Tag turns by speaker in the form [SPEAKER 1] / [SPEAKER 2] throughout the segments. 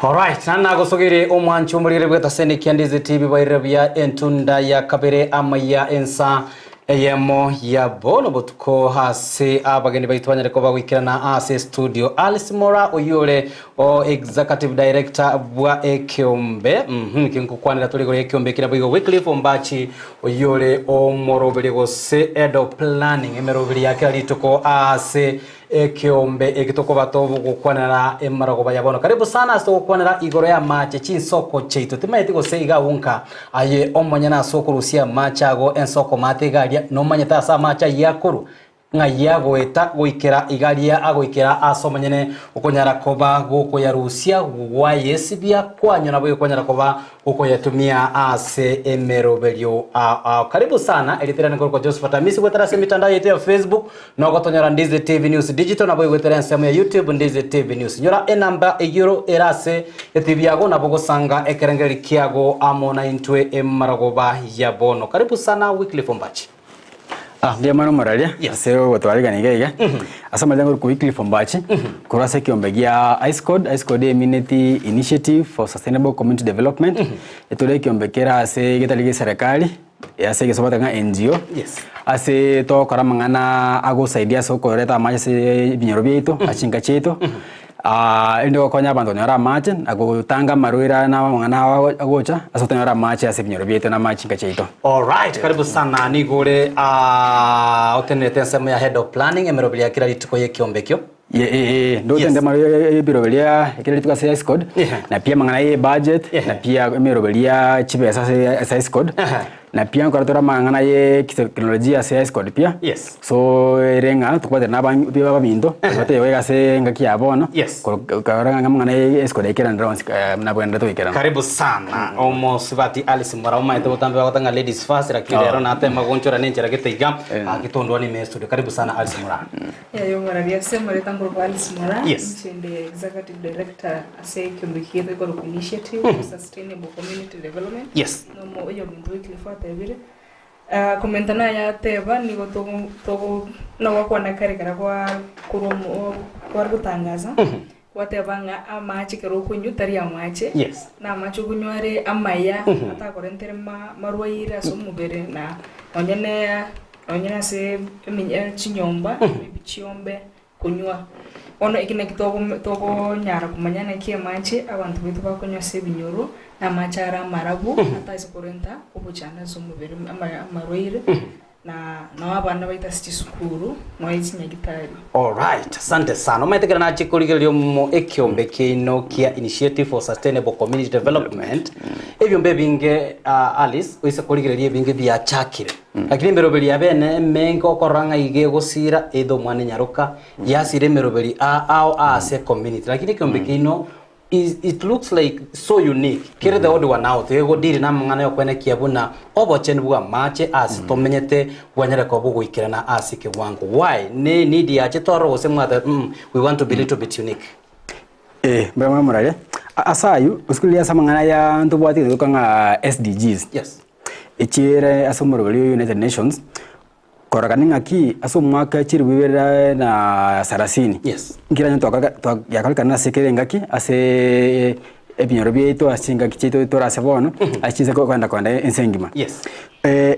[SPEAKER 1] Alright, na nagosogere omwancho omorigere bwetasene kia Ndizi TV bairire buya entunda ya kabere amaya ensa eyemo ya bono botuko ase abageni baito banyare koba goikerana ase studio Alice Mora oyore o executive director bwa ekeombe mm kinkokwanera tore igoro ekeombe kira boigo Wycliffe Ombachi oyore omoroberi gose head of planning emeroberi ya kera rituko ase Ekeombe eki tokoba togokwanera emarogoba ya bono. Karibu sana ase togokwanera igoro y'amache chinsoko chiaito. Timanyeti gose iga agwo nka aye omonyene ase okorusia amache ago ensoko maate iga aria nomanyete ase amache ayio akorwa ng'ai agoeta goikera iga aria agoikera ase omonyene okonyara koba gokoyarusia gwayesibia kwanywa nabo ekwanyara koba Okoyatumia ase emeroberio ao ao. Karibu sana, erieta riane nkorokwa Josephat Amisi gwetera ase emitandao yaito ya Facebook na ogotonyora Ndizi TV News Digital nabo igwetera ensemo ya YouTube Ndizi TV News. Nyora enamba eyio ere ase etibi yago nabo ogosanga ekerengererio kiago amo naintwe emaragoba ya bono. Karibu sana Wycliffe Ombachi.
[SPEAKER 2] Ah, mbuya mono omoraria
[SPEAKER 1] Yes.
[SPEAKER 2] ase ogotwarigana iga iga ase amarieta ngorokwa Wycliffe Ombachi korwa ase ekiombe gia ISCOD, ISCOD emineti Initiative for Sustainable Community Development etore ekiombe kere ase getari gia eserekari ase egesomo bateba ng'a NGO
[SPEAKER 1] Yes.
[SPEAKER 2] ase togokora amang'ana agosaidia ase okoreta amache ase ebinyoro biaito ase chinka chiaito erinde gokonya abanto konyora amache na gotanga amarwaire aya na amang'ana agocha ase tonyore amache ase ebinyoro biaito na amache chinka chiaito.
[SPEAKER 1] Alright, karibu sana nigo ore ah, otenerete ensemo ya head of planning emeroberi ya kera rituko y'ekiombe ekio.
[SPEAKER 2] Ye eh eh
[SPEAKER 1] Yes.
[SPEAKER 2] ndotende ebiroberi ya kera rituko ase ISCOD
[SPEAKER 1] Yeah.
[SPEAKER 2] na pia amang'ana ye budget
[SPEAKER 1] Yeah.
[SPEAKER 2] na pia emeroberi ya chibesa ase ase ISCOD
[SPEAKER 1] Aha.
[SPEAKER 2] na pia nkora tore amang'ana ye kiteknolojia ase ISCOD pia
[SPEAKER 1] Yes.
[SPEAKER 2] So ere ng'a tokobwatera na abang pi abaminto, batebe iga ase engaki ya bono,
[SPEAKER 1] Yes.
[SPEAKER 2] koro karora ng'a amang'ana ya ISCOD aikeranire onsi nabwenerete goikerana.
[SPEAKER 1] Karibu sana omosubati Alice Mora omaete botambe bagoteba ng'a ladies first lakini rero natema gonchora nenchera gete iga getondwa nime estudio. Karibu sana Alice Mora.
[SPEAKER 3] Yaya omorari ase omoreta nkorokwa Alice Mora,
[SPEAKER 1] Yes.
[SPEAKER 3] inche nde Executive Director ase ekiombe kiaito gekorokwa Initiative for Sustainable Community Development.
[SPEAKER 1] Yes.
[SPEAKER 3] Nomo oyominto Wycliffe atebire, Komenta naye ateba, nigo togo togo nogokwana kare kera kwa korwa omo kware gotangaza, gwateba ng'a amache ekero okonywa tari amache,
[SPEAKER 1] Yes.
[SPEAKER 3] na amache okonywa are amaya atakorentere ma marwaire ase omobere na nonye ne nonye na ase eminya chinyomba, maybe chiombe konywa. Bono eki naki togo togonyara komanya naki amache abanto baito bakonywa ase ebinyoro, na amache are amarabu, atase korenta obochando ase omobere ama amarwaire, na nao abana baito ase chisukuru, nonya chinyagitari.
[SPEAKER 1] Alright, asante sana. Omanyete ekero nachia korigereria omo ekiombe kiaino kia Initiative for Sustainable Community Development, ebiombe ebinge ah, Alice, oise korigereria ebinge biachakire. Lakini emeroberi ya bene emenge okorora ng'a iga egosira either omwana enyaroka yasira emeroberi a ao ase ecommunity lakini ekeombe keino is it looks like so unique kere the odd one out egodeal na amang'ana yokwenekia buna obochenu bwa amache ase tomenyete bwanyare koba bogoikerana ase ekewango why ne need yachete ororo gose mwateba mm we want to be little bit unique.
[SPEAKER 2] Eh, mbuya mono morare. Ase aywo, risuko riria ase amang'ana aya ntobwate egento gekorwa ng'a SDGs.
[SPEAKER 1] Yes.
[SPEAKER 2] Echiere ase omoroberi o United Nations, korora ng'aki ase omwaka chilifu ibere na sarasini,
[SPEAKER 1] Yes.
[SPEAKER 2] nkere onye twakaka twa yakorekana ase kera engaki aseeee ebinyoro biaito ase chingaki chiaito tore ase bono, ase chinse kogenda kogenda ense engima.
[SPEAKER 1] Yes.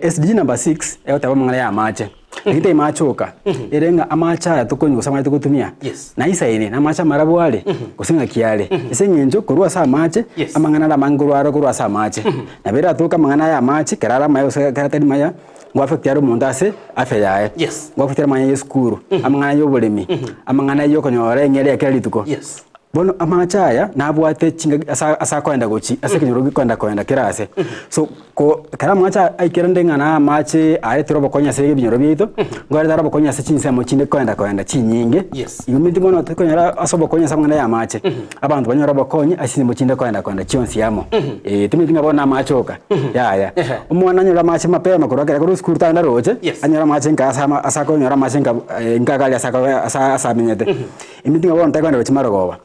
[SPEAKER 2] SDG number six, egoteba amang'ana ya amache, lakini tari mache oka, ere ng'a amache aya tokonywa gose amache togotumia,
[SPEAKER 1] Yes.
[SPEAKER 2] naisaine, namache amarabu are, gose ng'aki are. Ase eng'encho korwa ase amache,
[SPEAKER 1] Yes.
[SPEAKER 2] amang'ana are amange korwa aro korwa ase amache. Nabo eratoke amang'ana aya amache, ekero are amaya gose ekero atari maya, ngo affect are omonto ase afya yaye.
[SPEAKER 1] Yes.
[SPEAKER 2] Ngo affect are amang'ana ya esukuru, amang'ana ya oboremi, amang'ana ya okonyora eng'era ya kera rituko.
[SPEAKER 1] Yes.
[SPEAKER 2] Bono amache aya nabwate chingaki asa ase akoenda gochia ase ekenyoro gekoenda koenda kera ase. So ko ekero amache aikerande ng'a na amache aretire obokonyi ase ebinyoro biaito, nkoreta are obokonyi ase chinsemo chinde koenda koenda chinyinge,
[SPEAKER 1] Yes.
[SPEAKER 2] igo minto bono tokonyora ase obokonyi ase amang'ana ya amache, abanto banyore obokonyi ase chinsemo chinde koenda koenda chionsi amo. Eh, timanyeti ng'a bono na amache oka, yaya.
[SPEAKER 1] Ehe.
[SPEAKER 2] Omwana anyore amache mapema korwa ekero akorwa esukuru tagenda roche,
[SPEAKER 1] Yes.
[SPEAKER 2] anyore amache nka ase ama ase akonyora amache nka nka aria ase ase ase amenyete. Ime ting'a bono ntakwenda gochia marogoba.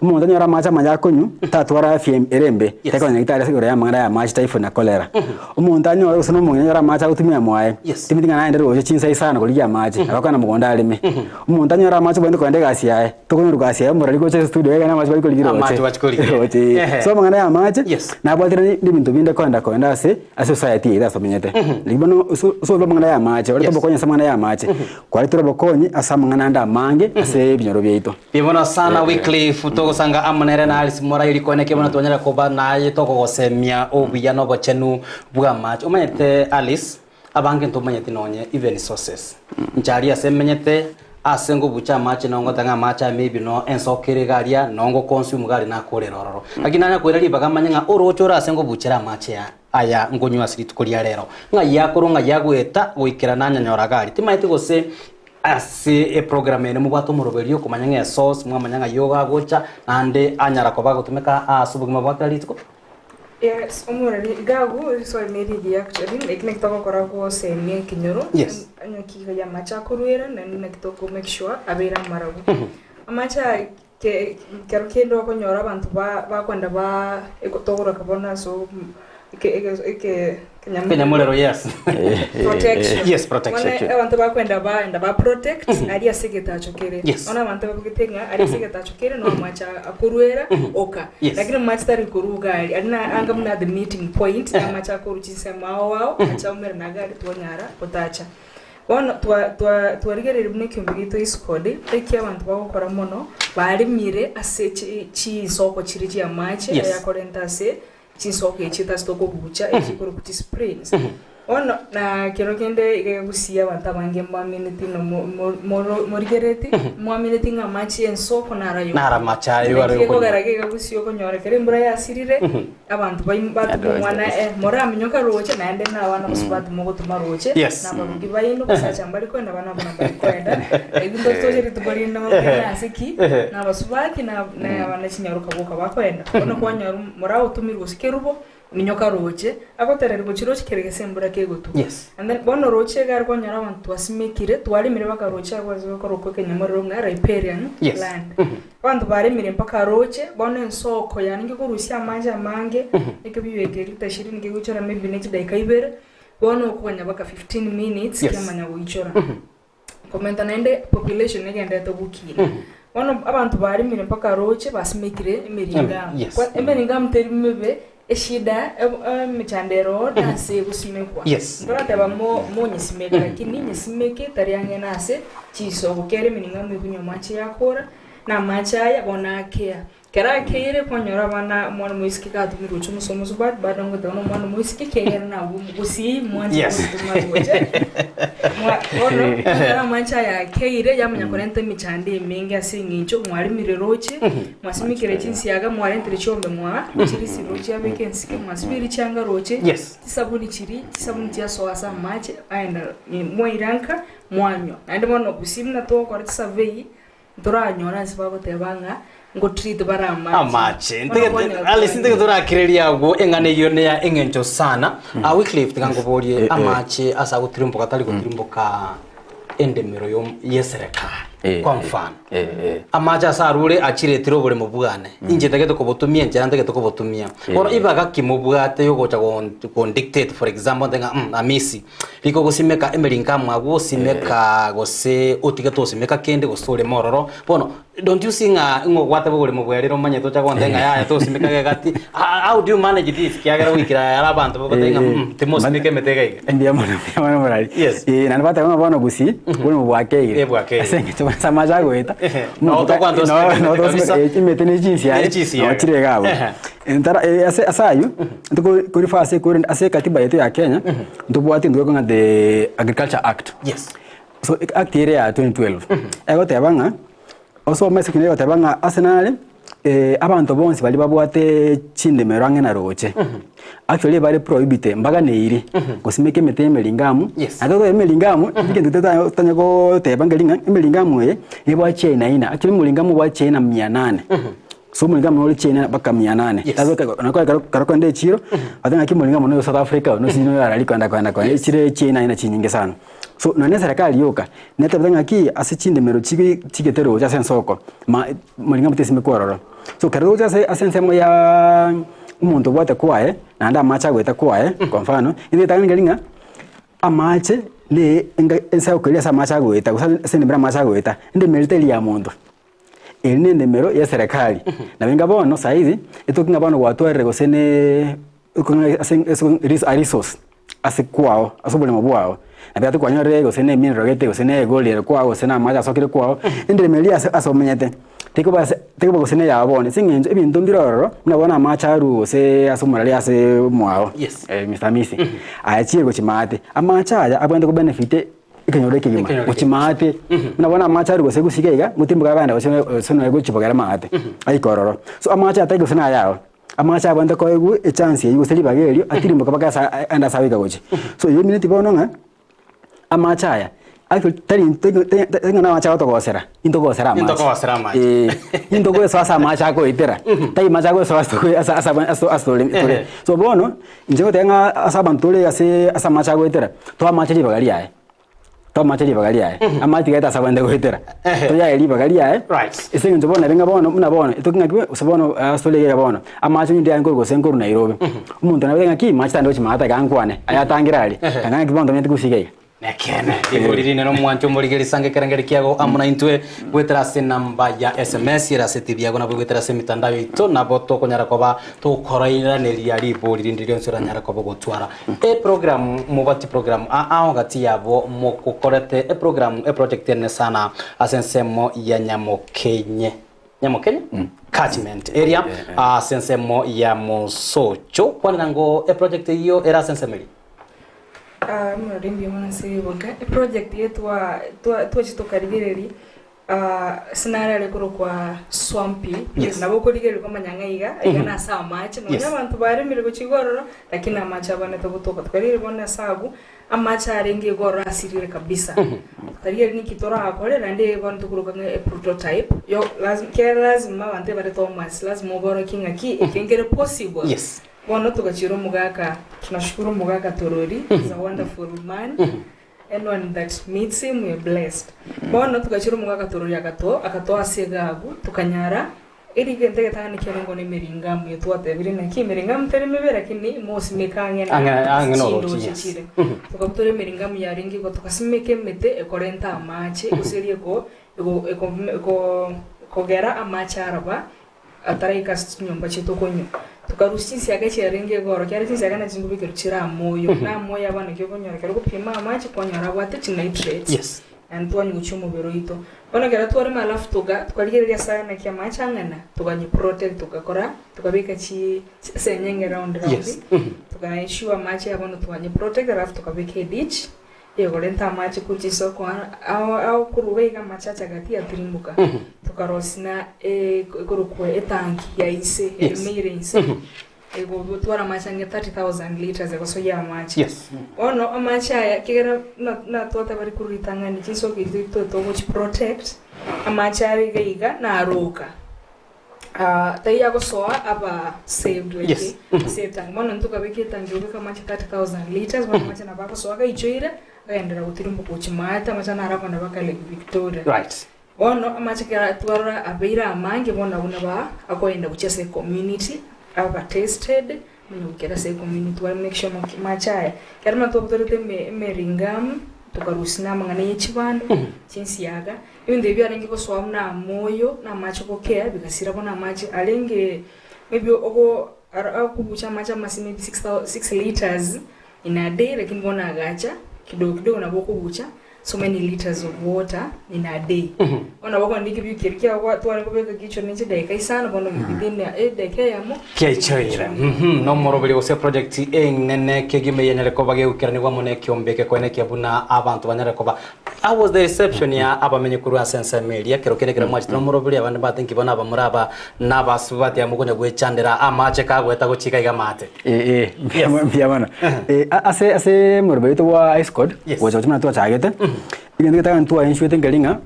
[SPEAKER 2] Omonto onyore amache amaya akonywa, tatwara afya ere embe,
[SPEAKER 1] Yes.
[SPEAKER 2] takonya nyagetari ase igoro y'amang'ana ya amache, typhoid na cholera. Omonto anyore gose na omong'ina anyore amache agotumia mwaye,
[SPEAKER 1] Yes.
[SPEAKER 2] timeti ng'a naende roche chinsa isano korigia amache, agokana mogondo areme. Omonto anyore amache obwenerete kogenda egasi yaye, tokonyorwa gasi yaye omorari gocha estudio egene amache bari korigia roche.
[SPEAKER 1] Amache bachi korigia.
[SPEAKER 2] Roche eh.
[SPEAKER 1] Ehe.
[SPEAKER 2] So amang'ana ya amache,
[SPEAKER 1] Yes.
[SPEAKER 2] nabwatire na ebinto binde kogenda kogenda ase ase society eye ase tomenyete. Riria bono ase ase amang'ana ya amache, ore
[SPEAKER 1] Yes.
[SPEAKER 2] tobokonyi ase amang'ana ya amache, kwaretire obokonyi ase amang'ana ande amange ase ebinyoro biaito.
[SPEAKER 1] Mbuya sana Wycliffe togosanga amo nere na Alice Morairi koeneki bono twanyare koba naye tokogosemia obuya na obochenu bw'amache. Omanyete Alice, abange ntomanyeti nonye even sources. Inche aria ase menyete ase ngobucha amache nongo ng'a amache aya maybe no ensoko ere iga aria nongo consume iga aria nakorera ororo. Lakini nanya koira ribaga manye ng'a oroche ore ase ngobuchere amache aya aya ngonywa ase rituko ria rero. Ng'ai akorwa ng'ai agoeta goikera nanyanyora iga aria. Timanyeti gose Ase eprogram eye nimobwate omoroberio okomanya ng'a esource, mwamanya ng'a yoga agocha, naende anyara koba agotumeka ase obogima bwa kera rituko.
[SPEAKER 3] Yes, omoreri iga agwo riswali neri rigiya actually, eki naki togokora gosemia ekenyoro,
[SPEAKER 1] Yes.
[SPEAKER 3] onye ki iga ya amache akoruera naende naki toko make sure abeire amarabu. Amache aya ke kero kende okonyora abanto ba bakwenda ba togoroka bono ase eke eke eke
[SPEAKER 1] Ekenyamorero yes.
[SPEAKER 3] protection.
[SPEAKER 1] Yes, protection.
[SPEAKER 3] Bono abanto bakwenda baenda ba protect aria ase egetacho kere.
[SPEAKER 1] Yes.
[SPEAKER 3] Bono abanto babugete ng'a aria ase egetacho kere no amache akoruera oka.
[SPEAKER 1] Yes.
[SPEAKER 3] Lakini amache tari korwa iga aria, aria na anga buna the meeting point, amache akorwa chinsemo ao ao, ache aumerane iga aria twanyara gotacha. Bono twa twa twarigereire buna ekiombe giaito iskodi, eki abanto bagokora mono, baremire ase chi chinsoko chiria chi'amache
[SPEAKER 1] Yes.
[SPEAKER 3] ayakorenta ase chinsoko echi ase tokobucha echi chikorokwa chisprings. Bono na kero kende iga egegusia abanto abange mbamineti na mo mo moro morigereti, mwamineti ng'a amache y'ensoko naro ayo
[SPEAKER 1] Naro amache ayo are
[SPEAKER 3] Naki
[SPEAKER 1] okonywa.
[SPEAKER 3] ekogera gegegusia okonyora ekero embura yasirire, Abanto baino batome omwana eh, moraminyoka roche, naende nabana basubati mogotoma roche,
[SPEAKER 1] Yes.
[SPEAKER 3] na abarugi baino, basacha mbari koenda, abana abana mbari koenda. Ebinto toche rituko rinde mokende ase ki, na abasubati na na abana chinyaroka boka bakoenda. Bono kwanyora moragotomirwe gose kerubo, minyoka roche, agotereri gochia roche kere gese embura kegotua.
[SPEAKER 1] Yes.
[SPEAKER 3] And then bono roche iga are kwanyora abanto twasimekire, twaremire mpaka roche agwo ase gokorokwa ekenyamorero ng'a riparian
[SPEAKER 1] Yes.
[SPEAKER 3] land. Abanto baremire mpaka roche, bono ensoko yarenge korusia amache amange, ekebiyo eke lita ishirini kegoichora maybe ne chidaika ibere, bono okoganya mpaka 15 minutes
[SPEAKER 1] Yes.
[SPEAKER 3] kiamanya goichora. Komenta naende population negenderete gokina. Bono abanto baremire mpaka roche basimekire emeringamu.
[SPEAKER 1] Yes.
[SPEAKER 3] Kwa emeringamu teri mebe, eshida emechando ere oo nase egosimekwa.
[SPEAKER 1] Yes.
[SPEAKER 3] Ntorateba mo monyesimeke lakini nyesimeke tari ang'e nase chisoko kere emiringamu ekunywa amache yakora, Na amache aya bono akea. Ekero akeire, kwanyora abana omwana omoiseke gatomirwe gochia omosomo mosubati, bado ngoteba na omwana omoiseke ekiagera nabwo omogusii mwanche
[SPEAKER 1] Yes.
[SPEAKER 3] gotoma gocha. Mwa bono kwanyora amache aya akeire yamanya korenta emechando emenge ase eng'encho mwarimire roche, mwasimekire chinsiaga, mwarentire chiombe mwa chirisi roche abeke ensike, mwasibirie chianga roche,
[SPEAKER 1] Yes.
[SPEAKER 3] chisabuni chiria, chisabuni chiasoa ase amache aenda mwaira nka mwanywa. Naende bono gusii buna togokora chisurvey, Ntoranyore ase bagoteba ng'a ngotreat bare amache.
[SPEAKER 1] Amache.
[SPEAKER 3] Bono kwanyora
[SPEAKER 1] Alice ntege torakereria agwo eng'ana eyio neya eng'encho sana. Ah, Wycliffe tiga nkoborie
[SPEAKER 2] Eh, eh.
[SPEAKER 1] amache ase agotirimboka tari gotirimboka endemero yo- yeserekari
[SPEAKER 2] Eh,
[SPEAKER 1] kwa
[SPEAKER 2] eh,
[SPEAKER 1] mfano
[SPEAKER 2] eh, eh.
[SPEAKER 1] amache ase arure achiretire oboremo bwane inche ntagete kobotumia enchera ntagete kobotumia bono ibaga ki mobwate yogocha gon- gondictate for example nte ng'a mm, amisi Rika ogosimeka emeringamu agwo osimeka gose otige tosimeka kende gose oreme ororo. Bono don't you see ng'a ng'a ogwate oboremo bwerire omanyete ocha gontebia ng'a yaya tosimeka gegati. How do you manage this kiagera goikera aya abanto bagotebi ng'a mm timosimeka emete iga iga.
[SPEAKER 2] Mbuya mono mbuya mono morari.
[SPEAKER 1] Yes.
[SPEAKER 2] Eh, naende bateba ng'a bono gusii, oboremo bwakeire.
[SPEAKER 1] Eh, bwakeire.
[SPEAKER 2] Ase eng'encho ase amache agoeta,
[SPEAKER 1] Ehe. Noo tokwancha osimeke
[SPEAKER 2] noo
[SPEAKER 1] emete
[SPEAKER 2] tosimeka
[SPEAKER 1] kabisa.
[SPEAKER 2] emete ne chinsiaga,
[SPEAKER 1] Ne chinsiaga.
[SPEAKER 2] noo chire iga abwo.
[SPEAKER 1] Ehe.
[SPEAKER 2] Ntara ase ase aywo, ntoko korifa ase kore ase ekatiba yetu ya Kenya, ntobwate intwe ng'a the Agriculture Act.
[SPEAKER 1] Yes.
[SPEAKER 2] So act ere ya 2012, egoteba ng'a, osome ase ekina egoteba ng'a ase nare, abanto bonsi baria babwate chindemero ang'e na roche, actually bare prohibited mbaganeiri gosimeka emete ya emeringamu,
[SPEAKER 1] Yes.
[SPEAKER 2] naende totebe emeringamu, egento totanya totanya goteba nkeri ng'a emeringamu eye, nebwate chiaina aina, actually omoringamu obwate chiaina mia nane. So omoringamu nore chiaina mpaka mia nane.
[SPEAKER 1] Yes.
[SPEAKER 2] Sasa ekero nako ekero ekero okogenda echiro, bateba ng'aki omoringamu noyo South Africa oyo nosinye noyo arari kogenda kogenda kogenda echire chiaina aina chinyinge sana. So nonye na eserekari yoka, netebete ng'aki ase chindemero chibe chigete roche ase ensoko, ma moringamu tesimekwa ororo. So ekero togocha ase ase ensemo yaaa omonto obwate kwaye, naende amache agoeta kwaye, kwa mfano, nigo etang'ani ng'a amache ne enga ensako eria ase amache agoeta gose ase endemero amache agoeta, endemero teri ya monto, eri na endemero ya eserekari. Nabo enga bono saizi, etoki ng'a bono gwatwarire gose ne okong'a ase ase a resource ase kwao ase oboremo bwao, nabo yate kwanyorire gose na emineral gete gose na egold ere kwao gose na amache asokire kwao, endemero eria ase ase omenyete, tekoba ase tekoba gose na eyao bono ase eng'encho ebinto mbire ororo, buna bono amache arwe gose ase omorari ase mwao
[SPEAKER 1] Yes.
[SPEAKER 2] Mister Hamisi, ayachire gochia maate, amache aya abwenerete ko benefit ekenyoro ekegima
[SPEAKER 1] Ekenyoro
[SPEAKER 2] gochia maate, buna bono amache arwe gose gusii iga iga, ngotimboka bagenda gose gose nonya gochia bogere maate, aike ororo. So amache aya tari gose na ayao, amache abwenerete koegwa echance eywo gose ribaga erio, atirimboke mpaka ase aende ase agoika gochia. So eywo emineti bono ng'a. Amache aya, actually tari tari tari ng'a namache agotogosera, intogosera amache.
[SPEAKER 1] Intogosera amache.
[SPEAKER 2] Eh, intogosoa ase amache akoetera, tari mache agosoa ase togo ase ase ase ase tore tore.
[SPEAKER 1] Ehe.
[SPEAKER 2] So bono, inche ngoteba ng'a ase abanto tore ase ase amache agoetera, toa amache ribaga riaye, toa amache ribaga riaye, amache tiga aete ase abande goetera,
[SPEAKER 1] Ehe.
[SPEAKER 2] toyae ribaga riaye,
[SPEAKER 1] Right.
[SPEAKER 2] ase eng'encho bono nari ng'a bono buna bono, etoki ng'aki bwe gose bono ase tore iga bono, amache onye ndiare nkorwa gose nkorwa Nairobi, omonto nabo ng'aki mache tande gochia maate iga ankwane, ayatangere aria,
[SPEAKER 1] Ehe.
[SPEAKER 2] kanga ng'aki bono tomenyete gusii iga iga.
[SPEAKER 1] Nekeene, rigori rinene omwancho omorigeri sange ekerengeri kiago amo naintwe goetera ase enamba ya SMS ere ase etibi yago nabo goetera ase emitandao yaito nabo tokonyara koba tokorairaneria ribori rinde rionsi oranyare koba ogotwara. Eprogram mobati program ao gati yabo mokokorete eprogram eproject ene sana ase ensemo ya Nyamokenye. Nyamokenye catchment area ase ensemo ya Mosocho. Kwanera ngo eproject eyio ere ase ensemo eria.
[SPEAKER 3] Ah, murore mbuya mono ase riboka. Eproject eye twa twa twachia tokarigereria ah, sinarare korokwa swampy.
[SPEAKER 1] Yes.
[SPEAKER 3] Nabo okorigereria kwamanya ng'a iga, iga nase amache. Nonya
[SPEAKER 1] Yes.
[SPEAKER 3] abanto baremire gochia iga ororo, lakini amache abanete gotoka. Tukarigereria bono ase abwo, amache arenge iga ororo asirire kabisa. Tukarigereria ninki torakore, naende bono tokoroka ng'a eprototype, yo lazima kere lazima abanto ebare Thomas, lazima oborokie ng'aki eke nkere possible.
[SPEAKER 1] Yes.
[SPEAKER 3] Bono togachira omogaka, tunashukuru omogaka Torori, is a wonderful man, anyone that meets him we are blessed. Bono togachira omogaka Torori agato agatoa ase egabu, tokanyara erigento egetang'ani kiarenge na emeringamu eye twatebire naki emeringamu teri mebe lakini mosimeke ang'e na
[SPEAKER 1] Ang'e- ang'e na oroche,
[SPEAKER 3] chindoche
[SPEAKER 1] yes.
[SPEAKER 3] chire. Tokabutora emeringamu yarenge igo togasimeka emete ekorenta amache, gose eria eko ego eko eko ekogera amache araba. Ataraika ase chinyomba chiaito okonywa, tokarusia chinsiaga chiarenge igoro, ekiagera chinsiaga nachio nkobekerwa chire amoyo, na amoyo aba naki okonyora ekero ogopima amache kwanyora abwate chinitrates,
[SPEAKER 1] Yes.
[SPEAKER 3] naende twanywa gochia omobere oito. Bono ekero twarema alafu toka tokarigereria ase aya naki amache ang'ana, tokanyeprotect togakora tokabeka chi senyenge round round,
[SPEAKER 1] Yes.
[SPEAKER 3] toka ensure amache aya bono twanyeprotect alafu tokabeka editch. Egorenta amache korwa chisoko ao ao korwa iga amache acha gati yatirimboka tokarosia na ekorokwa etanki ya inse
[SPEAKER 1] Yes.
[SPEAKER 3] emeire inse egotwara amache ang'e 30,000 litres egosoyia amache
[SPEAKER 1] Yes.
[SPEAKER 3] bono amache aya ekigera na natwateba korwa ritang'ani chinsoko echio togochi protect amache are iga iga naroka. Ah, taiyo agosoa aba saved like
[SPEAKER 1] Yes.
[SPEAKER 3] ase etangi bono ntokabeka etangi obeke amache 30000 litres bono amache nabo agosoa gaichoire agenderera gotirimboka gochia maate amache naro abana baka Lake Victoria
[SPEAKER 1] Right.
[SPEAKER 3] bono amache kera twarora abeire amange bono abwo nabo akoenda gochia ase ecommunity aba tested Onye gokera ase ecommunity tware make sure ng'a amache aya, ekero buna twabutorete eme emeringamu, tokarusia na amang'ana ye chibando, chinsiaga, ebinto ebi biarenge gosoa buna amoyo, na amache gokea, bigasira bono amache arenge maybe ogo aro akobucha amache amase maybe six thou six litres in a day, lakini bono agacha kidogo kidogo nabo okobucha so many litres of water in a day. Bono nabo okogenda ekebiu keria kiago gwa tware kobeka kichwa ne chidaeka isano bono within a edaika eyemo
[SPEAKER 1] Kiaichoire. Mhm, nomoroberi gose project enene kegima eyanyare koba gegoikeranigwa amo na ekiombe eke koenekia buna abanto banyare koba How was the reception ya abamenyi korwa ase ensemo eria ekero kende ekero mwachete nomoroberi abande mbate nki bono abamura aba nabasubati amo konya gwechandera amache kagoeta gochika iga amaate.
[SPEAKER 2] Eh, eh, mbuya mo- mbuya mono. Eh, a- ase ase omorero oito bwa ice code,
[SPEAKER 1] Yes.
[SPEAKER 2] gocha gocha buna twachagete, egento getagani twaensuete nkeri ng'a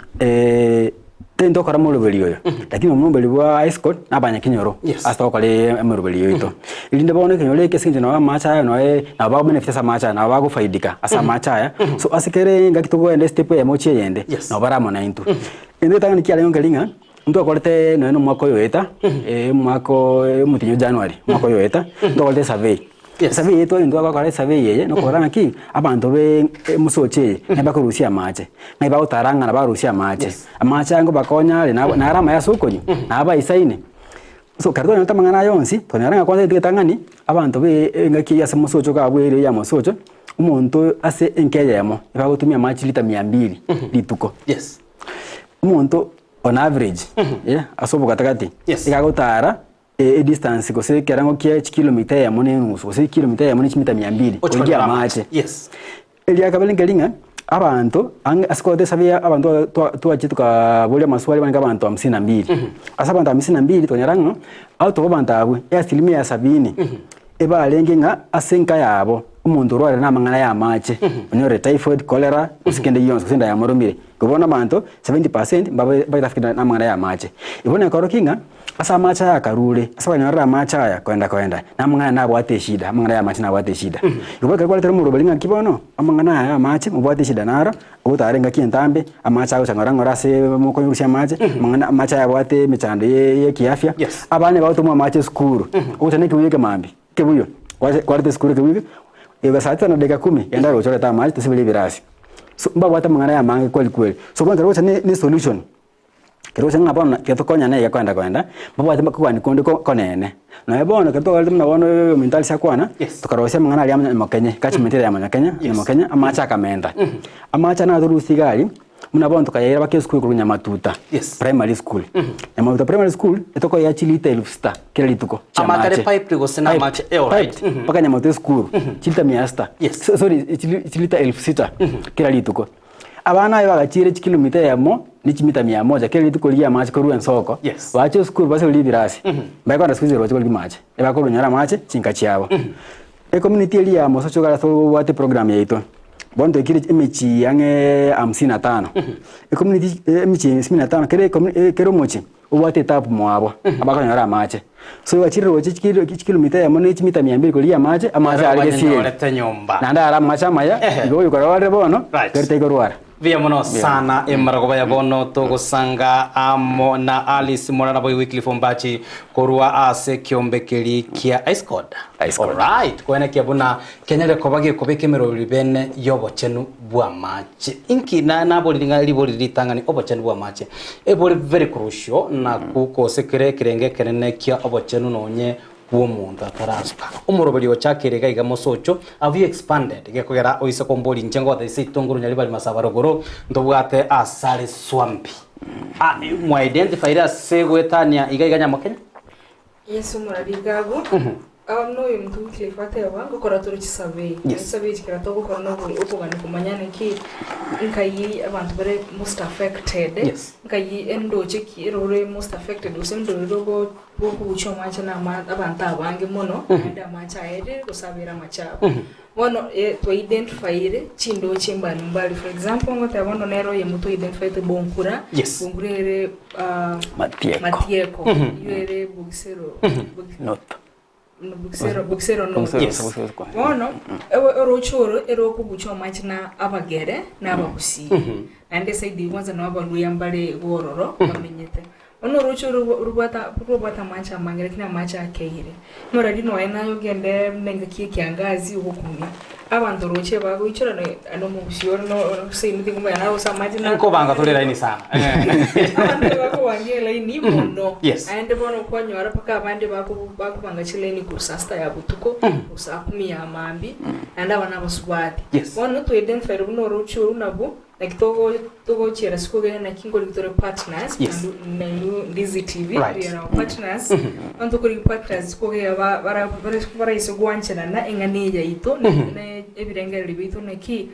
[SPEAKER 2] tari ntokora omoroberi oyo, lakini omoroberi bwa ice code na abanyakenyoro
[SPEAKER 1] Yes.
[SPEAKER 2] ase togokora emoroberi oito. Erinde bono ekenyoro eke ase eng'encho nabo amache aya noe nabo bagobenefit ase amache aya, nabo bagofaidika ase amache aya, so ase kere engaki tokogenda estep eyemo gochia eyende,
[SPEAKER 1] Yes.
[SPEAKER 2] nabo bare amo naintwe. Egento getagani kiarenge nkeri ng'a. Ntwakorete nonya na omwaka oyo oeta, omwaka o omotienyi o January, omwaka oyo oeta, ntwakorete esurvey. Esurvey eye twagenda twakora esurvey eye, nokora ng'aki, abanto be emosocho eye, ng'ai bakorusia amache, ng'ai bagotara ng'a barusie amache, amache aya ngobakonya are, naro amaya ase okonywa, nabaisaine. So ekero twanyorete amang'ana aya onsi, twanyora ng'a kwanza egento egetang'ani, abanto be engaki eyio ase mosocho iga abwo area ya mosocho, omonto ase enka eyemo, ebagotumia amache lita mia mbili rituko. Omonto on average, ase obogatagati, iga agotara edistance gose ekerengo kia chikilomita eyemo na enusu gose ekilomita eyemo na chimita mia mbili
[SPEAKER 1] Ochi
[SPEAKER 2] korigia
[SPEAKER 1] konyora
[SPEAKER 2] amache.
[SPEAKER 1] Yes.
[SPEAKER 2] Eria kabere nkeri ng'a abanto ang'e ase kwareta esabu ya abanto ba twa twachire tokaboria amaswali barenge abanto hamsini na mbili. Ase abanto hamsini na mbili twanyora ng'a out of abanto abwo, easilimia ya sabini ebarenge ng'a ase enka yabo omonto orwarire na amang'ana ya amache, onyorire typhoid, cholera, gose kende gionsi gose enda yamoromire. Igo bono abanto 70% mbabe baitafekire na amang'ana ya amache. Igo bono ekorokia ng'a ase amache aya akarure, ase banyorire amache aya koenda koenda, na amang'ana nabwate eshida, amang'ana ya amache nabwate eshida. Igo ekero kwaretire omoroberi ng'aki bono, amang'ana aya ya amache mobwate eshida naro, ogotara engaki entambe, amache agocha ng'ora ng'ora ase mokonyorusia amache, amang'ana amache aya abwate emechando ye ekiafya,
[SPEAKER 1] Yes.
[SPEAKER 2] abana bagotomwa amache esukuru, ogocha na ekebuya ekemambia, ekebuyo, kwache kwareta esukuru ekebuya eke, saa tisa na dakika kumi, genda roche orete amache tosibere ebirasi. So mbabwate amang'ana aya amange kweli kweli. So bono ekero ogocha ne ne esolution, ekero ogocha ng'a bono tiga tokonyane iga koenda koenda, mbabwate kogani konde ko konene. Nonya bono ekero twakorete buna bono ominto Alice akwana,
[SPEAKER 1] Yes.
[SPEAKER 2] tokarosia amang'ana aria amo Nyamokenye, catchment ere ya Monyakenya,
[SPEAKER 1] Yes.
[SPEAKER 2] Nyamokenya, amache akamenta. Amache aya natorusia iga aria, buna bono tokayaira mpaka esukuru korwa Nyamatuta
[SPEAKER 1] Yes.
[SPEAKER 2] primary school. Nyamatuta primary school, etokoyea chilita elfu sita kera rituko chia
[SPEAKER 1] Amache are
[SPEAKER 2] amache.
[SPEAKER 1] piped gose na
[SPEAKER 2] Piped,
[SPEAKER 1] amache? Eh, alright.
[SPEAKER 2] piped, mpaka Nyamatuta esukuru, chilita mia sita.
[SPEAKER 1] Yes.
[SPEAKER 2] Sorry, chilita elfu sita kera rituko. Abana aye bagachire chikilomita eyemo ne chimita mia moja kera rituko riria amache korwa ensoko,
[SPEAKER 1] Yes.
[SPEAKER 2] bache esukuru baseberie ebirasi, mbakogenda siku hizi roche korigia amache, ebakorunyora amache chinka chiabo. Ecommunity eria ya Mosocho iga ase obwate program yaito, bono twaikire emechie ang'e hamsini na tano, ecommunity emechie hamsini na tano kera ecommu kera omochie obwate etap mwabo abakonyora amache. So gwachire roche chikilo chikilomita eyemo ne chimita mia mbili korigia amache, amache are gesieri.
[SPEAKER 1] Banyenyorete nyomba.
[SPEAKER 2] Naende are amache amaya,
[SPEAKER 1] Ehe.
[SPEAKER 2] igo oyokorora bono,
[SPEAKER 1] Right.
[SPEAKER 2] tari taikorwara.
[SPEAKER 1] Buya mono sana emaragoba ya bono togosanga amo na Alice Morana boy Wycliffe Ombachi korwa ase ekiombe keri kia Ice Code.
[SPEAKER 2] Ice Code.
[SPEAKER 1] Alright, koenekia buna kenyare koba gekobeka emeroberi bene y'obochenu bw'amache. Inki na naboriri ng'a ribori ritang'ani obochenu bw'amache ebore very crucial na gose kere ekerenge ekenene kia obochenu nonye bw'omonto atarasuka. Omoroberi ochakire iga iga mosocho, have you expanded? Gekogera oise kombori inche ngotebia seito ngorunya ribari masaba rogoro ntobwate asare swampi. Ah, mwa identified ase goetania iga iga nyamokenya?
[SPEAKER 3] Yes omorari iga abwo noyo omonto Wycliffe ateba ngokora tore chisurvey
[SPEAKER 1] Yes.
[SPEAKER 3] chisurvey echi kera togokora na okogania komanya naki nkai abanto bare most affected
[SPEAKER 1] Yes.
[SPEAKER 3] nkai endoche ki erore most affected gose endorero rogo Gokobuchia amache na abanto abange mono, naende amache aerire gose abere amachafu. Bono twaidentifyire chindoche mbari mbari, for example ngoteba bono nere oyemo twaidentifyete Bonkura,
[SPEAKER 1] Yes.
[SPEAKER 3] Bonkura ere
[SPEAKER 2] Matieko.
[SPEAKER 3] Matieko, eywo ere Bogisero,
[SPEAKER 2] North.
[SPEAKER 3] Bogisero, Bogisero North.
[SPEAKER 2] Bogisero,
[SPEAKER 1] Yes.
[SPEAKER 2] Bogisero kwa.
[SPEAKER 3] Bono, oroche oro ere okobuchia amache na abagere na abagusii. Naende eside eywo kwanza nabo abaluhya mbare iga ororo bamenyete. Bono oroche oro robwate robwate amache amange lakini amache akeire. Morari nonya naye ogende buna engaki ya ekiangazi ogokumia, abanto roche bagoichora na omogusii ore no same thing omanya naye gose amache na
[SPEAKER 1] Nkobanga tore laini sana.
[SPEAKER 3] Abanto bakobanga elaini mono.
[SPEAKER 1] Yes.
[SPEAKER 3] Naende bono kwanyora mpaka abande bakobanga chilaini korwa saa sita ya botuko, korwa saa kumi ya mambia, naende aba nabasubati.
[SPEAKER 1] Yes.
[SPEAKER 3] Bono twa-identify buna oroche oru nabwo. Naki togochiera ase kogenda naki nkorigia tore partners
[SPEAKER 1] Yes.
[SPEAKER 3] nainwe Ndizi TV
[SPEAKER 1] Right.
[SPEAKER 3] we are our partners bono tokorigia partners kogera baraise gwanchanana eng'ana eye yaito na ebirengererio biaito naki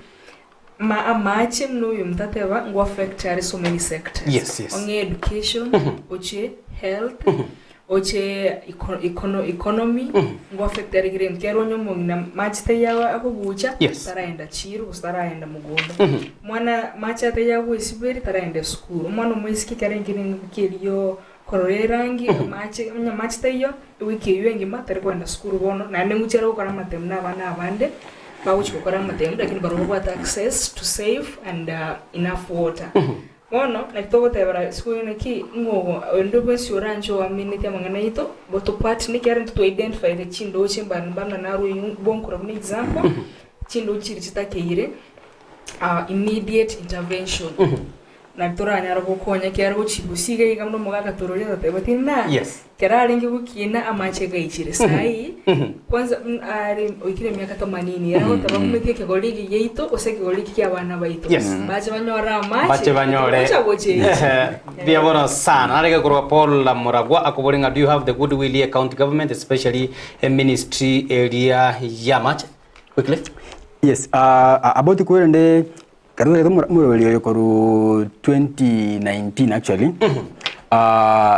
[SPEAKER 3] amache buna oyo omonto ateba ngo affect are so many sectors
[SPEAKER 1] Yes, yes.
[SPEAKER 3] ong'e education oche health oche economy ngo affect are kera egento kero onye omong'ina mache taiyo agobucha taraenda chiro gose taraenda mogondo mwana mache ataiyo agoesiberia taraenda esukuru omwana omoiseke ekero engire engaki eria korora erangi mache onye mache taiyo ewiki eywo engima tari kogenda sukuru bono naende ngochia are gokora amatemu na abana abande bagochia gokora amatemu lakini barobwo babwate access to safe and enough water. Bono naki togotebera isiko eye naki ng'o onde bwensi oranche oamineti amang'ana aito, botopartner ekiagera intwe twa-identified chindoche mbare buna narwo oyio bonkora buna example, chindoche chiria chitakeire immediate intervention. Nari toranyare gokonya ekiagera gochia gose iga iga buna omogaka tororia atatebeti ng'a
[SPEAKER 1] Yes.
[SPEAKER 3] ekero arenge gokina amache gaichire saii kwanza buna are oikire emiaka themanini ere agoteba ng'umeti ekegori eke giaito gose ekegori eke kia abana baito
[SPEAKER 1] Yes.
[SPEAKER 3] bache banyore amache
[SPEAKER 1] Bache banyore.
[SPEAKER 3] gocha gocha echi.
[SPEAKER 1] Mbuya bono sana. Narenge korwa Paul Muragwa akobori ng'a do you have the goodwill ye county government especially e ministry eria ya amache? Wycliffe?
[SPEAKER 2] Yes, about kwerende Ekero twarete omoroberi oyo korwa 2019 actually,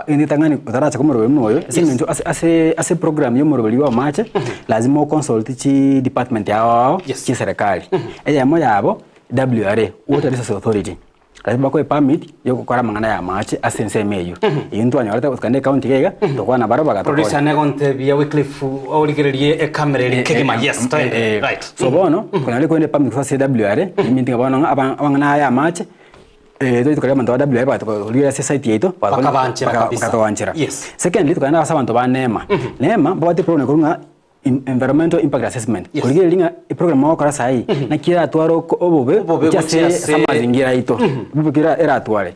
[SPEAKER 2] ritang'ani otarachaka omoroberi buna oyo, ase eng'encho ase ase ase program ya omoroberi bwa amache, lazima o consult chi department ao ao
[SPEAKER 1] Yes.
[SPEAKER 2] chia eserekari. Eyemo yabo, WRA, Water Resources Authority, lazima bakoe permit ya ogokora amang'ana ya amache ase ensemo eywo. Eywo ntwanyorete gose ecounty iga iga, tokwana barabwo bagatokonya.
[SPEAKER 1] Producer negontebia Wycliffe origererie ekamera eri kegima. Yes, toende. Right.
[SPEAKER 2] So bono, konyora korende permit korwa ase WRA, eminto ng'a bono ng'a aba- amang'ana aya amache, tochi tokaria abanto ba WRA bagatokoria ase esite yaito,
[SPEAKER 1] Bakabanchera kabisa.
[SPEAKER 2] bakatoanchera.
[SPEAKER 1] Yes.
[SPEAKER 2] Secondly, tokagenda ase abanto ba NEMA. NEMA, mbabwate eprogram ekorwa ng'a environmental impact assessment.
[SPEAKER 1] Yes.
[SPEAKER 2] Korigereria ng'a eprogram mogokora saii, naki eratware oko obobe
[SPEAKER 1] Obobe
[SPEAKER 2] gochia
[SPEAKER 1] gochia
[SPEAKER 2] ase
[SPEAKER 1] ase-
[SPEAKER 2] amazingira aito. Obobe ki eratware.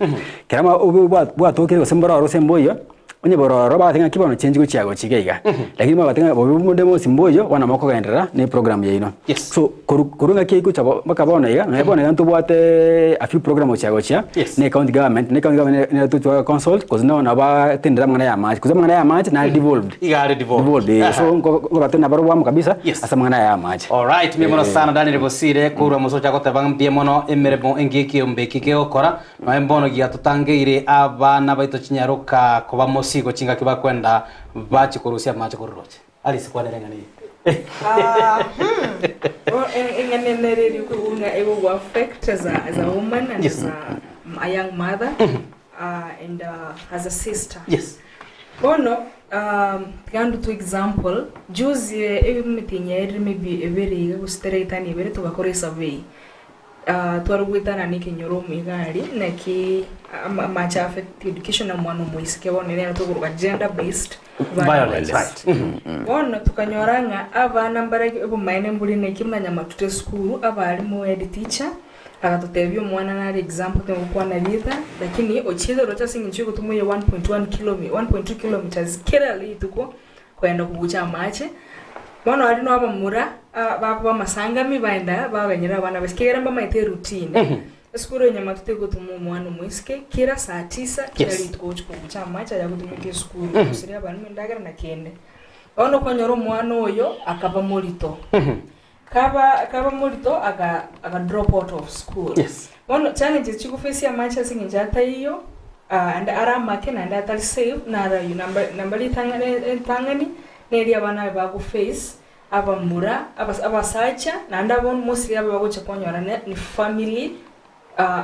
[SPEAKER 2] Ekero ama obobe bwa- bwatokire gose mbororo gose mboiyo, onye bororo bagotebi ng'aki bono chengi gochia gochia iga iga. Lakini bagotebi ng'a bobe bonde bonsi mboiyo, bono mokogenderera na eprogram yaino.
[SPEAKER 1] Yes.
[SPEAKER 2] So korwa korwa engaki eyio gocha bo mpaka bono iga, nonye bono iga ntobwate a few program gochia gochia,
[SPEAKER 1] Yes.
[SPEAKER 2] na ecounty government, na ecounty government nere tochwa consult gose nabo nabo batendera amang'ana ya amache, gose amang'ana ya amache nare devolved.
[SPEAKER 1] Iga are devolved.
[SPEAKER 2] Devolved eh,
[SPEAKER 1] Aha.
[SPEAKER 2] so nko nkobatebia nabarobwo amo kabisa,
[SPEAKER 1] Yes.
[SPEAKER 2] ase amang'ana aya ya amache.
[SPEAKER 1] Alright, mbuya mono sana Daniel Bosire korwa mosocha agoteba ng'a mbuya mono emeremo engiya ekiombe eke kegokora noe mbono giatotangeire abana baito chinyaroka koba mosigo chingaki bakwenda bachi korusia amache korwa roche. Alice kwanera eng'ana eye.
[SPEAKER 3] Eng'ana nere eri okoigwa ng'a egogo affect as a, as a woman and
[SPEAKER 1] Yes.
[SPEAKER 3] as a, a young mother and as a sister.
[SPEAKER 1] Yes.
[SPEAKER 3] Bono tiga ndutwe example, juzi emetienyi yaerire maybe ebere iga gose tera etano ebere togakora esurvey. Tware goetanana ekenyoro ime iga aria, naki amache affect education ya omwana omoiseke bono ere tokoroka gender based
[SPEAKER 1] Violence.
[SPEAKER 3] violence.
[SPEAKER 1] Right.
[SPEAKER 3] Bono tokanyora ng'a abana mbare obomaene mbore naki buna nyamatute esukuru, abarimu head teacher, agatotebia omwana nare example tingokwana rieta, lakini ochiete roche ase eng'encho yogotumwa eye 1.1 kilomi 1.2 kilometres kera rituko, kogenda kobucha amache. Bono aria no abamura bakoba amasangami baenda baganyera abana baiseke ekiagera mbamaete eroutine. Esukuru eye nyamatu tegotoma omwana omoiseke kera saa tisa kera
[SPEAKER 1] Yes.
[SPEAKER 3] rituko gochia kobucha amache aya agotumeka esukuru koruseria abana endagera na kende. Bono okonyora omwana oyo akaba morito. Kaba kaba morito aka aka drop out of school.
[SPEAKER 1] Yes.
[SPEAKER 3] Bono challenges chigoface amache ase eng'encho ataiyo ande are amake naende atari safe naro aywo. Namba namba ritang'ani entang'ani neri abana abe bagoface abamura abas abasacha naende abwo mostly aba bagocha konyora ne ni family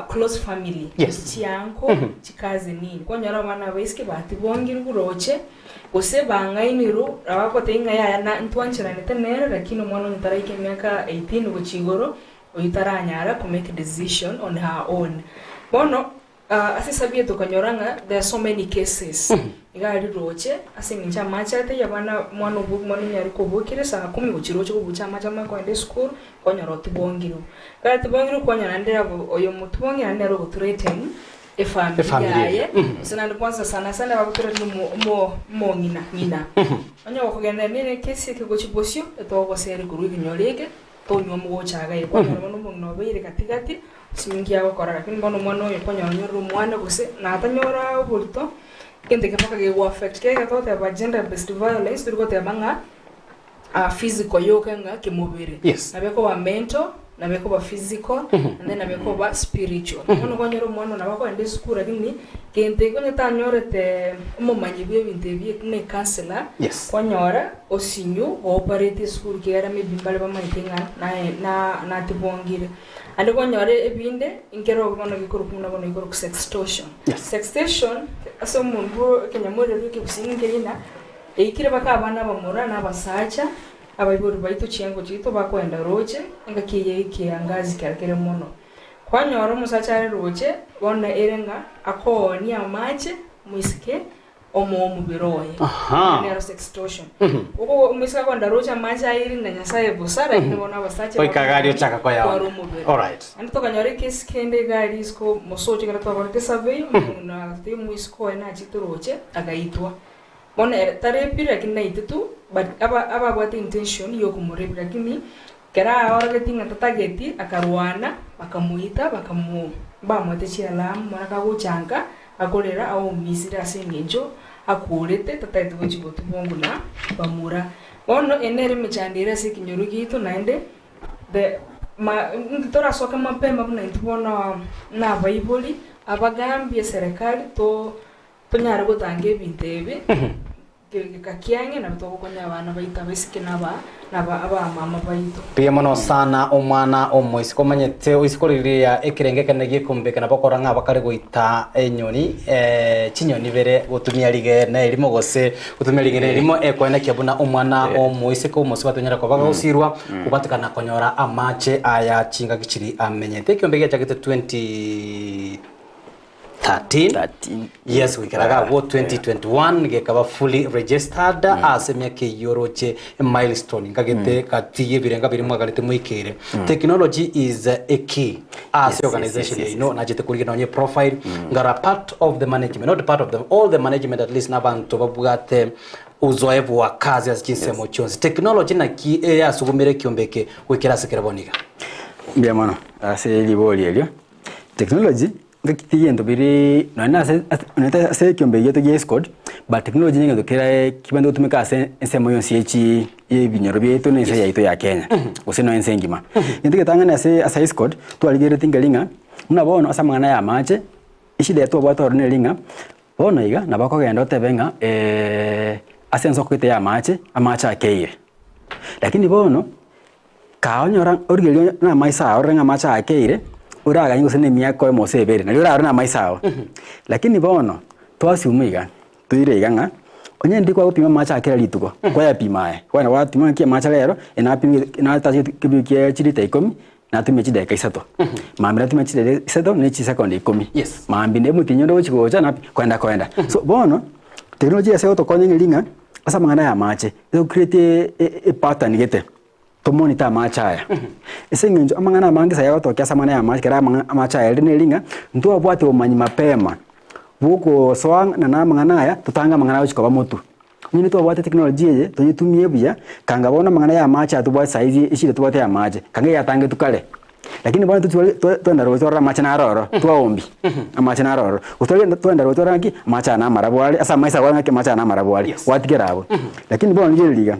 [SPEAKER 3] close family
[SPEAKER 1] Yes.
[SPEAKER 3] chianko chicousin nini. Kwanyora abana abaiseke batibongirwe roche gose bang'ainirwe abagotebia ng'a yaya na ntwancheranete nere lakini omwana onye taraika emiaka 18 gochia igoro oyio taranyara ko make decision on her own. Bono ase esabu eye tokanyora ng'a there are so many cases iga aria roche ase eng'encho amache ataiyo abana omwana obo omwana onye are kobokire saa kumi gochia roche kobucha amache amanye kogenda esukuru kwanyora otibongirwe. Ekero atibongirwe kwanyora naende abo oyo omotibongire naende nere ogothreaten efamiri
[SPEAKER 1] Efamiri
[SPEAKER 3] yaye gose naende kwanza sana sana bagothreaten omo omo omong'ina ng'ina. Onye gokogenda nere ekesi eke gochia bosio etogoseri korwa ekenyoro eke tonywa mogocha iga iga. Kwanyora bono omong'ina obeire katikati siminki agokora lakini bono omwana oyo kwanyora onyorire omwana gose natanyora oborito egento eke mpaka gegoaffect. Kegera togoteba gender based violence tori goteba ng'a physical yoka ng'a kemobere.
[SPEAKER 1] Yes.
[SPEAKER 3] Nabo ekoba mental, nabo ekoba physical, and then nabo ekoba spiritual. Bono kwanyora omwana nabo akogenda esukuru lakini gento eke onye tanyorete omomanyi bwa ebinto ebi buna ecounselor,
[SPEAKER 1] Yes.
[SPEAKER 3] kwanyora osinyu gooparete esukuru ekiagera maybe mbare bamaete ng'a naye na natibongire. Naende kwanyora ebinde nkero bono gekorokwa buna bono gekorokwa sextortion.
[SPEAKER 1] Yes.
[SPEAKER 3] Sextortion ase omonto ekenyamorero ekegusii nkeri ng'a eikire mpaka abana abamura na abasacha abaibori baito chiango chiaito bakoenda roche engaki eye ekiangazi kero kere mono. Kwanyora omosacha are roche, bono ere ng'a akoonie amache moiseke omoe omobere oye.
[SPEAKER 1] Aha.
[SPEAKER 3] Nero sextortion. Oko omoiseke akoenda roche amache aire na Nyasaye bosa, lakini bono abasacha
[SPEAKER 1] Goika gari ochaka koyaona.
[SPEAKER 3] kwara omobere.
[SPEAKER 1] Alright.
[SPEAKER 3] Naende tokanyora ekesi kende iga aria isiko mosocho ekero twakorete esurvey, omong'ina agatotebia omoiseke oye nachete roche agaitwa. Bono ere tarepire lakini naitetu but aba ababwate intention ya okomorepia lakini Ekero aorogetie ng'a tatageti, akarwana, bakamoita, bakamu mbamoete chialamu, mara kagocha nka, akorera aomisire ase engencho akoorete, tatageti gochia gotubwa na bamura. Bono eye nere emechando ere ase ekenyoro giaito naende the ma inki torasoke mapema buna intwe bono na abaibori, abagambi, eserekari to tonyare gotanga ebinto ebi. Kegeka kiang'e nabo togokonya abana baito abaiseke na abamama baito.
[SPEAKER 1] Mbuya mono sana omwana omoiseke omanyete oisiko riria ekerenge ekenene giekombeka nabo okora ng'a bakare goita enyoni chinyoni ibere gotumia rigena erimo gose gotumia rigena erimo ekoenekia buna omwana omoiseke omosubati onyare koba gagosirwa kobatikana konyora amache aya chingaki chiria amenyete. Ekiombe giachagete 20. 13
[SPEAKER 2] 13.
[SPEAKER 1] Yes goikera iga abwo 2021 gekaba fully registered ase emiaka eyio oroche milestone nkagete gati y'ebirengo biria mwagarete moikeire. Technology is a key ase
[SPEAKER 2] Yes, yes,
[SPEAKER 1] organization
[SPEAKER 2] yes, yes,
[SPEAKER 1] yaino nachete korigia nonye profile ngara part of the management not part of them all the management at least nabanto babwate uzoefu wa kazi ase chinsemo chionsi. Technology naki eyasugumire ekiombe eke goikera ase kere bono iga?
[SPEAKER 2] Mbuya mono ase ribori erio. Technology ngaki ti gento biri nonye na ase nonye ta ase ekiombe giaito gia escort, but technology na egento kere kebwenerete gotumeka ase ensemo yonsi ya echi ya ebinyoro biaito na ense yaito ya Kenya, gose nonya ense engima. Egento egetang'ani ase ase escort, twarigereretie nkeri ng'a, buna bono ase amang'ana ya amache, eshida eye twabwate ororo neri ng'a, bono iga nabo okogenda otebe ng'a ase ensoko gete ya amache, amache akeire. Lakini bono. Kaonyora origereria namaiso ao orore ng'a amache aya akeire, oraganye gose na emiaka oyomo gose ebere, nario orarore namaiso ao. Lakini bono, twasiuma iga, toire iga ng'a, onye ndi kwagopima amache aya kera rituko, kwayapima aye, kwagenda gwapima ng'aki amache rero, enapimire natache ekebuyu kia chilita ikomi, natumia chidakika isato. Mambia natumia chidakika isato na chisekondi ikomi.
[SPEAKER 1] Yes.
[SPEAKER 2] Mambia na omotienyi onde ogochi gocha napi koenda koenda. So bono, teknolojia ase egotokonya ng'a eri ng'a, ase amang'ana ya amache, ego create epattern gete. Tomonitor amache aya. Ase eng'encho amang'ana amange ase agotokia ase amang'ana ya amache ekero amang'ana amache aya rende neri ng'a ntwabwate obomanyi mapema bwokosoa ng'a na amang'ana aya totange amang'ana agochi koba motwe. Onye nitwabwate technology eye toyetumie buya, kanga bono amang'ana ya amache aya tobwate saizi eshida tobwate ya amache, kanga eyatangetwe kare. Lakini bono tochia twenda roche twarora amache naro ororo, twaombia amache naro ororo. Gose twagenda twenda roche twarora ng'aki, amache aya namarabu are, ase amaiso ago ng'aki amache aya namarabu are, gwatigera abwo. Lakini bono rigereria iga,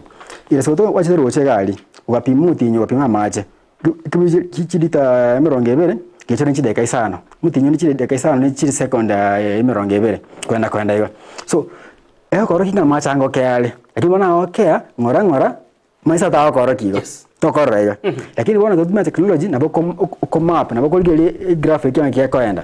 [SPEAKER 2] ere ase gwachete roche iga aria, ogapima omotinyi ogapima amache, ekebuyu chi chilita emerongo ebere, gechore chidakika isano, omotinyi onde chidakika isano ne chisekonde emerongo ebere, kwenda kwenda igo. So, egekoroki ng'a amache anga okea are, lakini bono agokea ng'ora ng'ora. Maiso tagokorokia igo, tokorora iga. Lakini bono totumia technology nabo oko okomap nabo okorigereria egraph ekio ng'aki gekoenda.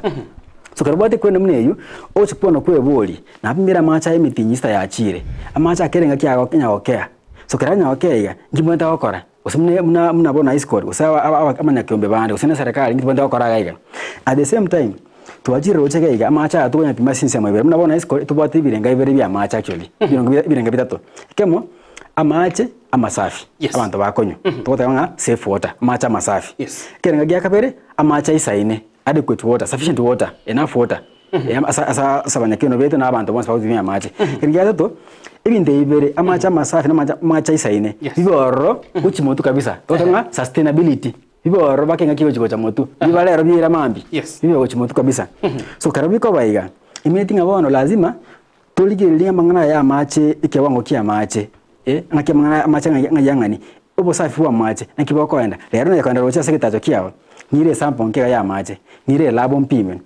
[SPEAKER 2] So ekero obwate equipment buna eywo, ogochi bono kweboria, napimire amache aya emitinyi sita yachire, amache aya kera engaki ago nya gokea, so kera anya gokea iga, nki mbwenerete gokora? Gose buna buna buna bono high school, gose aba aba abanyakeombe bande, gose na eserekari nki tobwenerete gokora iga iga. At the same time, twachire roche iga iga, amache aya tokonyapima ase ensemo ibere, buna bono high school tobwate ebirenga bibere bia amache actually, ebirengo ebirenga bitato, ekemo. Amache amasafi
[SPEAKER 1] Yes.
[SPEAKER 2] abanto bakonywa togoteba ng'a safe water amache amasafi
[SPEAKER 1] Yes.
[SPEAKER 2] ekerengo gia kabere amache aisaine adequate water sufficient water enough water asa asa ase abanyakeno baito na abanto bonsi bagotumia amache. Ekerengo gia gatato ebinto ebi bibere amache amasafi na amache amache aisaine
[SPEAKER 1] Yes.
[SPEAKER 2] bibe ororo gochia motwe kabisa togoteba ng'a sustainability bibe ororo mpaka engaki egochi gocha motwe biba rero biira mambia
[SPEAKER 1] Yes.
[SPEAKER 2] bibe gochia motwe kabisa. So ekero bikoba iga emineti ng'a bono lazima Torigererie amang'ana aya y'amache, ekewango ki'amache, eh, ng'aki amang'ana amache ng'ai ng'ai ang'ani, obosafi bw'amache, naki bokoenda. Rero nonya koenda roche ase egetacho kiao, ng'ire esample nke iga y'amache, ng'ire elab mpime,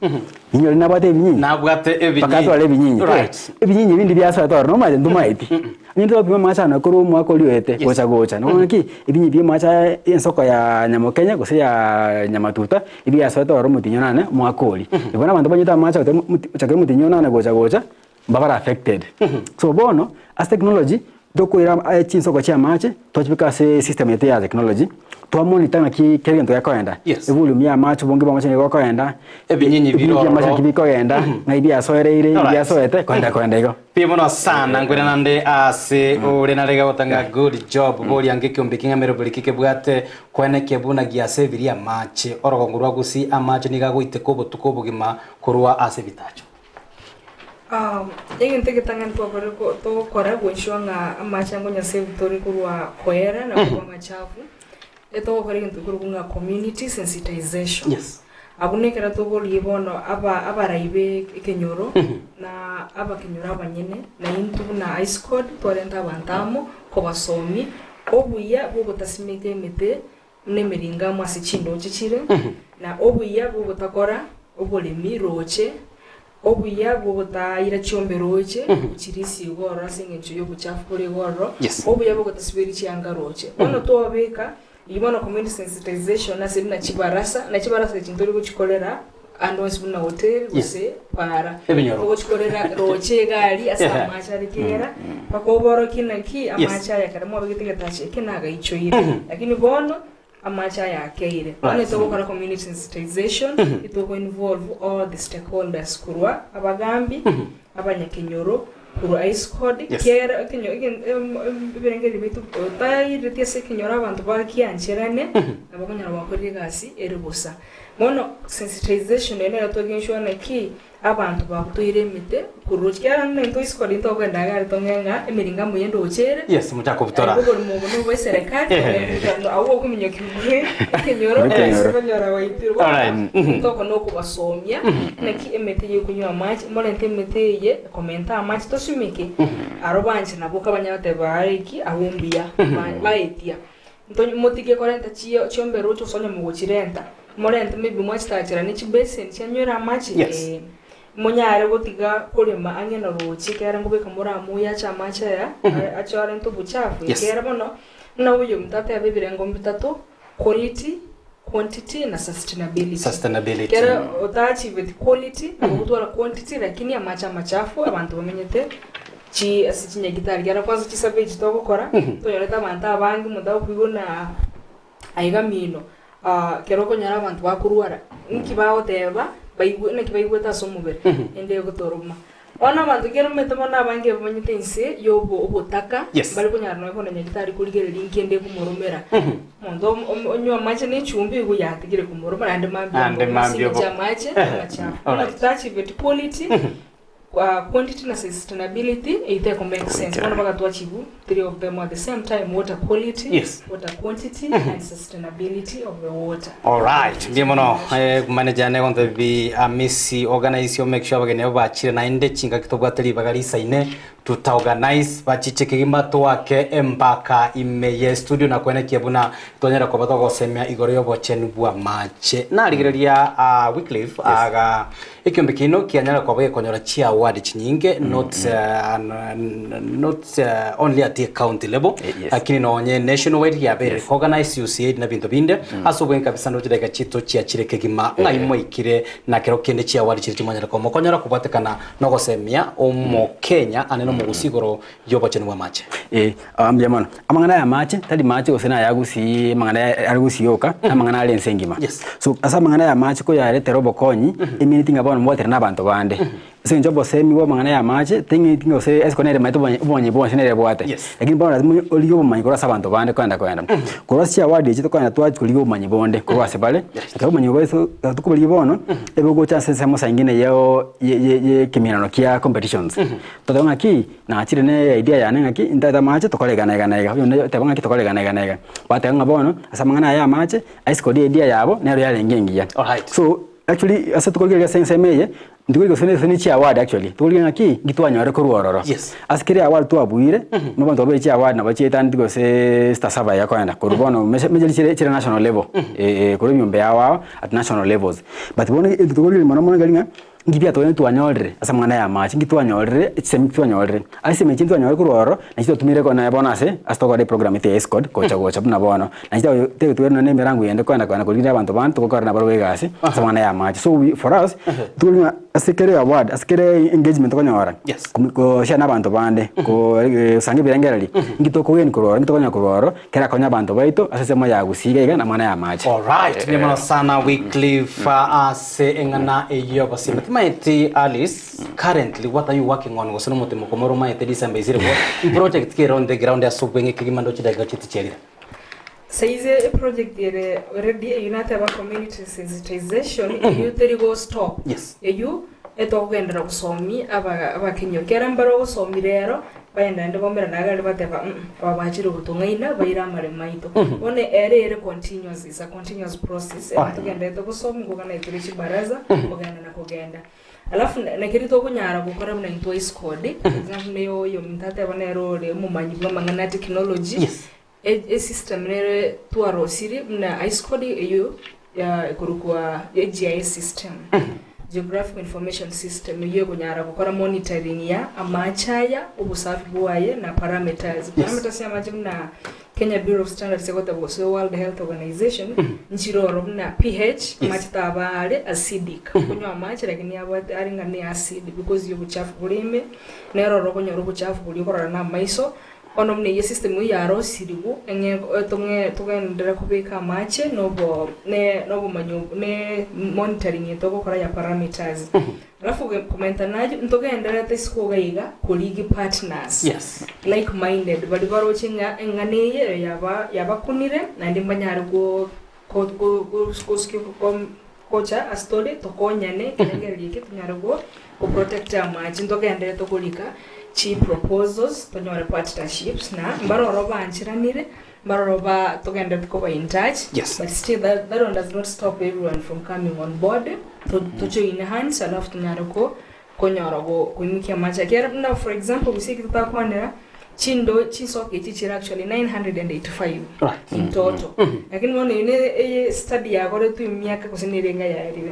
[SPEAKER 2] ninyore nabwate ebinyinyi,
[SPEAKER 1] Nabwate ebinyinyi.
[SPEAKER 2] mpaka atware ebinyinyi.
[SPEAKER 1] Right.
[SPEAKER 2] Ebinyinyi binde biasoete ororo nomanyete ntomaeti. Onye ntobapima amache ano korwa omwaka oria oete, gocha gocha, nabo ng'aki, ebinyinyi bia amache aya ensoko ya nyamokenya gose ya nyamatuta, Ebiasoete ororo omotienyi onane omwaka oria. Igo na abanto banyete amache gochakera omotienyi onane gocha gocha, mbabare affected. So bono, ase technology, Tokoira chinsoko chia amache, twachibeka ase system yaito ya technology, twamonita ng'aki kera egento gekoenda,
[SPEAKER 1] Yes.
[SPEAKER 2] evolume ya amache, obonge bwa amache nigo gokoenda,
[SPEAKER 1] Ebinyinyi bire
[SPEAKER 2] ebinyinyi bia amache
[SPEAKER 1] ororo.
[SPEAKER 2] naki bikogenda, ng'ai biasoereire,
[SPEAKER 1] Alright.
[SPEAKER 2] biasoete, koenda koenda igo.
[SPEAKER 1] Mbuya mono sana nkwire nande ase ore narege gotanga good job boria nge ekiombe king'amere buri kikebwate kwenekia buna giase ebiria amache orogongo rwa gusii amache nigo agoiteka obotuko obogima korwa ase ebitacho.
[SPEAKER 3] Egento egetang'ani twakorire ko- togokora goichwa ng'a amache ango Nyasae tore korwa koera na korwa amachafu, etogokora egento ekorokwa ng'a community sensitization.
[SPEAKER 1] Yes.
[SPEAKER 3] Abwo nekero tokoria bono aba abarai be ekenyoro, na abakenyoro abanyene, na intwe buna ISCOD twarenta abanto amo, kobasomia obuya bwa ogotasimeka emete buna emeringo amo ase chindoche chire, na obuya bw'ogotakora oboremi roche, obuya bw'ogotaira chiombe roche, gochirisia igo ororo ase engencho y'obochafu bore igo ororo,
[SPEAKER 1] Yes.
[SPEAKER 3] obuya bw'ogotasiberi chianga roche. Bono twabeka eyio bono community sensitization ase buna chibarasa, na chibarasa echi ntori gochikorera ande onsi buna hoteli gose para.
[SPEAKER 1] Ebinyoro.
[SPEAKER 3] Togochikorera roche iga aria ase
[SPEAKER 1] Yeah.
[SPEAKER 3] amache are kera, mpaka oborokie naki
[SPEAKER 1] Yes.
[SPEAKER 3] amache aya ekero mwabegete egetacha eke nagaichoire. Lakini bono amache aya akeire. Bono
[SPEAKER 1] Right.
[SPEAKER 3] togokora community sensitization, etogo involve all the stakeholders korwa abagambi, abanyakenyoro, korwa ISCOD,
[SPEAKER 1] Yes.
[SPEAKER 3] kera ekenyo egen em em ebirengererio biaito otaireti ase ekenyoro abanto bakiancherane, nabo okonyora gwakorire egasi ere bosa. Bono sensitization eye nero togenchwa naki abanto babutoire emete korwa roche ekiagera buna intwe isiko riria tokogenda iga aria tong'e ng'a emeringo amo eyende oche ere
[SPEAKER 1] Yes, mochake kobutora.
[SPEAKER 3] Aye oborimo obo nobwa eserekari
[SPEAKER 1] Ehe.
[SPEAKER 3] abwo okominyokia bwe ekenyoro
[SPEAKER 2] Ekenyoro.
[SPEAKER 3] ase konyora gwaitire.
[SPEAKER 1] Alright.
[SPEAKER 3] Bono ntoko nokobasomia naki emete eye ekonywa amache morente emete eye ekomenta amache tosimeke aro banche nabo okabanya goteba aye ki abwo mbuya ba- baetia. Nto motige korenta chio chiombe roche gose onye mogochirenta, morente maybe mwachitachera ne chibeseni chianywere amache
[SPEAKER 1] Yes.
[SPEAKER 3] eh, monyare gotiga korema ang'e na roche ekiagera nkobeka more amuya ache amache aya a- ache arente obochafu
[SPEAKER 1] Yes.
[SPEAKER 3] ekiagera bono buna oyominto ateba ebirengo bitato, quality, quantity na sustainability.
[SPEAKER 1] Sustainability.
[SPEAKER 3] Ekero otaachiveti quality, nabo ogotwara quantity lakini amache amachafu abanto bamenyete chi ase chinyagitari ekiagera kwanza chisurvey echi togokora, tonyorete abanto abange omonto agokoigwa buna aiga mino ekero okonyora abanto bakorwara, nki bagoteba baigwe naki baigwete ase omobere, ende egotoroma. Bono abanto ekero omanyete bono abange bamanyete inse yobo obotaka,
[SPEAKER 1] Yes.
[SPEAKER 3] mbare konyara nonya kogenda nyagitari korigereria inki ende ekomoromera. Omonto om- om- onywe amache na echumbi igo yatigire komoroma naende mambia
[SPEAKER 1] Naende
[SPEAKER 3] omorome ase
[SPEAKER 1] mambia
[SPEAKER 3] eng'encho
[SPEAKER 1] obo-
[SPEAKER 3] amache
[SPEAKER 1] Ehe.
[SPEAKER 3] amachafu. Bono
[SPEAKER 1] Alright.
[SPEAKER 3] totachiveti quality, quantity na sustainability eyio teko make sense. Bono bagatwachibu three of them at the same time, water quality,
[SPEAKER 1] Yes.
[SPEAKER 3] water quantity and sustainability of the water.
[SPEAKER 1] Alright, mbuya mono eh, manager ne gontebi amisi organize yo make sure abageni abo bachire naende chingaki tobwate ribaga risaine tuta organize bachiche kegima twake empaka ime ye studio na kwenekia buna twanyara koba togosemia igoro y'obochenu bwa amache narigereria uh, Wycliffe aga Ekiombe kiaino kianyare koba gekonyora chiaward chinyinge not not only at a county level
[SPEAKER 2] Yes.
[SPEAKER 1] lakini nonye nationwide yabeire recognized UCAID na binto binde ase obwenge kabisa ndoche chidakika chito chiachire kegima ng'ai mwaikire na kero kende chiaward chiria chimwanyare koba mokonyora kobwatekana nogosemia omokenya ande nomogusi igoro yobochenu bw'amache.
[SPEAKER 2] Eh, ah, mbuya mono. Amang'ana aya amache, tari mache gose naya gusii amang'ana are gusii oka, amang'ana are ense engima.
[SPEAKER 1] Yes.
[SPEAKER 2] So ase amang'ana aya amache koyaretera obokonyi, emineti ng'a bono mbwatere na abanto bande. Ase eng'encho obosemi bwa amang'ana aya amache, ting'eti ng'a gose ase nere emaete obomanyi obomanyi bwonsi nere ebwate.
[SPEAKER 1] Yes.
[SPEAKER 2] Lakini bono lazima origie obomanyi korwa ase abanto bande kogenda kogenda. Korwa ase chiaward echi tokogenda twachia korigia obomanyi bonde korwa ase bare, ekero obomanyi obo ase tokoborigia bono, ebogocha ase ensemo saa ingine yao ye ye ye ekeminano kia competitions. Toteba ng'aki, nachire ne idea yane ng'aki, ntaete amache tokore iga na iga na iga, oyonde oteba ng'aki tokore iga na iga na iga. Bateba ng'a bono, ase amang'ana aya ya amache, ice kori idea yabo, nero yarenge engiya.
[SPEAKER 1] Alright.
[SPEAKER 2] So, actually ase tokorigereria ase ensemo eye, ntikorigia gose gose ne chiaward actually, tokorigia ng'aki, nki twanyorire korwa ororo.
[SPEAKER 1] Yes.
[SPEAKER 2] Ase kera award twabuire, buna abanto babere chiaward nabo chiaetaneti gose sita saba iga kogenda, korwa bono meche mechari chire chire national level, eh eh korwa ebiombe ao ao at national levels. But bono egento tokorigereria mono mono nkeri ng'a. Nki biatogende twanyorire ase amang'ana y'amache, nki twanyorire, chisemi twanyorire. Ase chisemi echi ntwanyorire korwa ororo, nachi twatumire ko naye bono ase ase tokora eprogram ete ya escod gocha gocha buna bono. Nachi twabe tebetwe nonye na emerango yende kogenda kogenda korigereria abanto bande togokora nabarobwo egasi ase amang'ana y'amache. So we for us, tokorigia ng'a ase kera award, ase kera engagement tokonyora,
[SPEAKER 1] Yes.
[SPEAKER 2] komi koshare na abanto bande, ko gosanga ebirengererio, nki tokogeni korwa ororo, nki tokonyora korwa ororo, Kerakonye abanto baito ase ensemo ya gusii iga iga namang'ana y'amache.
[SPEAKER 1] Alright, mbuya mono sana Wycliffe ase eng'ana eyio y'ogosimba. Timaeti Alice, currently what are you working on gose nomotimo komoro omaete December isire bo project ki ere on the ground ase obweng'e kegima ndoche chidakika chiaito chiarire.
[SPEAKER 3] Saizi eproject ere already eyio nateba community sensitization eyio teri go stop.
[SPEAKER 1] Yes.
[SPEAKER 3] Eyio etokogenderera gosomi aba abakenyoro. Kera mbare ogosomi rero Baye naende baumera na Hagari bateba, Mm, aba bachire gotong'aina baire amaremo aito. Bono ere ere continuous, is a continuous process. Ere togenderete gosoma nkogana tore chibaraza, kogenda na kogenda. Alafu na keria tokonyara gokora buna intwe ice code, for example buna oyominto ateba nere ore omomanyi bwa amang'ana a technology,
[SPEAKER 1] Yes.
[SPEAKER 3] Esystem nere twarosirie buna ice code eyio ya ekorokwa GIS system, Geographic Information System, eyio ekonyara gokora monitoring ya amache aya, obosafi bwaye na parameters. Parameters ya amache buna Kenya Bureau of Standards egoteba gose World Health Organization nchire ororo buna pH, amache taba are acidic. Okonywa amache lakini abwate are ng'a ne acid because ya obochafu bore ime, nere ororo okonyora obochafu boria okorora na amaiso. Bono buna eyio system eyio yarosirigwe, eng'e tong'e togenderere kobeka amache na obo ne nobomanyi obo ne monitoring eye togokora ya parameters. Alafu ge komenta nayio, ntogendererete isiko iga iga korigi partners
[SPEAKER 1] Yes.
[SPEAKER 3] like minded baria baroche ng'a eng'ana eye yaba yabakunire naende mbanyare go go go gosukia gocha ase tore tokonyane ekerengererio eke tonyare go protect amache ntogenderete korika chi proposals tonyore partnerships na mbaroro bancheranire mbaroro ba togenderete koba in touch
[SPEAKER 1] Yes.
[SPEAKER 3] but still that, that one does not stop everyone from coming on board to, to join hands alafu tonyare ko konyora go koimokia amache ekiagera buna for example gose eki totakwanera chindo chinsoka echi chire actually 985
[SPEAKER 1] Right.
[SPEAKER 3] in total lakini bono eyio ne eye study yakoretwe emiaka gose nere enga yaerire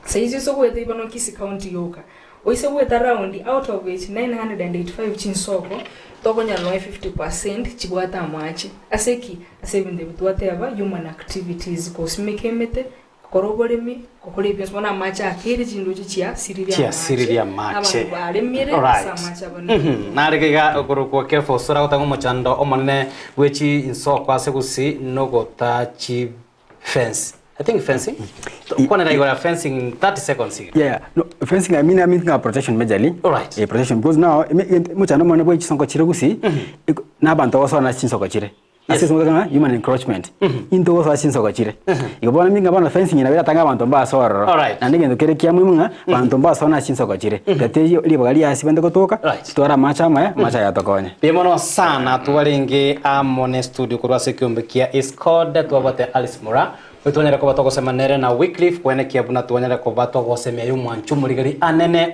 [SPEAKER 3] saizi ase ogoeta bono Kisii county yoka oise goeta round out of each 985 chinsoko tokonyora nonya 50% chibwate amache ase ki ase ebinto ebi twateba human activities gosimeka emete Gokora oboremi, gokora ebionsi, bono amache akeire chindoche chiasiririe amache,
[SPEAKER 1] Chiasiririe amache.
[SPEAKER 3] abanto baremire ase
[SPEAKER 1] Alright.
[SPEAKER 3] amache abo nigo.
[SPEAKER 1] Nare iga okorokwa Kefa Osoro agotanga omochando omonene bwe chinsoko ase gusii nogota chi fence. I think fencing? Kwanera igoro ya fencing in 30 seconds iga.
[SPEAKER 2] Yeah, no, fencing I mean, I mean protection majorly.
[SPEAKER 1] Alright.
[SPEAKER 2] Eh, protection because now mochando omonene bwe chisonko chire gusii, na abanto gosona ase chinsoko chire. Ase esomo ng'a human encroachment. Into gosoa chinsogo chire. Igo bono minga bono fencing nabo eratanga abanto mbasoa ororo.
[SPEAKER 1] Alright.
[SPEAKER 2] Naende egento kere kia muhimu ng'a abanto mbasoa ase chinsogo chire. Gati ribaga riasia bande gotoka,
[SPEAKER 1] Right.
[SPEAKER 2] tware amache amaya, amache aya atokonye.
[SPEAKER 1] Mbuya mono sana twarenge amo ne studio korwa ase ekiombe kia Escode twabwate Alice Mura Oyo twanyare koba togosema nere na Wycliffe kwenekia buna twanyare koba togosemia y'omwancho omorigeri anene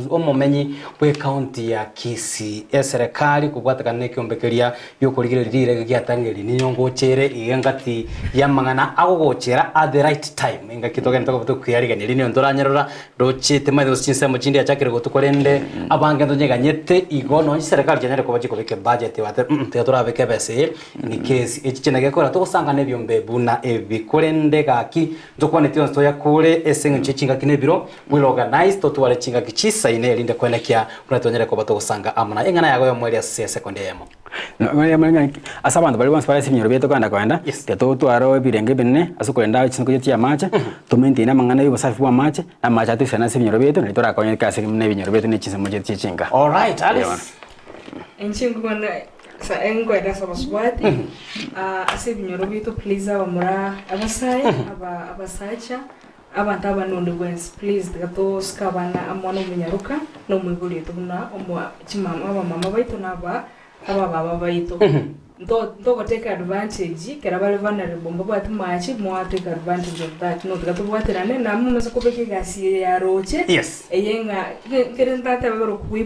[SPEAKER 1] omomenyi bw'ecounty ya Kisii. Eserekari kobwatekana nekiombe keria giokorigereria rirege giatang'eiri niyo ngochere iga engati y'amang'ana agogochera at the right time engaki togende tokoba tokweyarigania riria niyo ntoranyerora roche timaete gose chinsemo chinde yachakire gotukwa rende abange ntonyeganyete igo nonye chiserekari chianyare koba chikobeka ebudget batebe mh tiga torabeke ebesa eye In case echi chinagekora togosangana ebiombe buna ebi korende gaki ntokwaneti onsi toyakore ase eng'encho ye chingaki na ebiro well organized totware chingaki chisaine erinde koenekia buna twanyare koba togosanga amo naye. Eng'ana yago yomoerio ase esekondi eyemo.
[SPEAKER 2] Ase abanto baria bonsi bare ase ebinyoro biaito kogenda kogenda,
[SPEAKER 1] Yes.
[SPEAKER 2] tiga totware ebirenge ebinene ase okorenda chinko chiaito chia amache, to maintain amang'ana ya obosafi bwa amache, na amache atoisane ase ebinyoro biaito nario torakonyeke ase buna ebinyoro biaito na chinsemo chiaito chie chinka.
[SPEAKER 1] Alright, Alice.
[SPEAKER 3] Inche nkobana Sa engoeta ase abasubati, ase ebinyoro biaito please abamura abasae, aba abasacha, abanto abane onde bwensi please tiga tosike abana amo na omonyaroka na omoibori oito buna omo chimama abamama baito na aba abababa baito. Nto ntogo take advantage ekero bare vulnerable mbabwati mache moa take advantage of that no tiga tobwaterane namwe momase kobeka egasi eye ya roche
[SPEAKER 1] Yes.
[SPEAKER 3] eye ng'a nkere ntatebe korokwa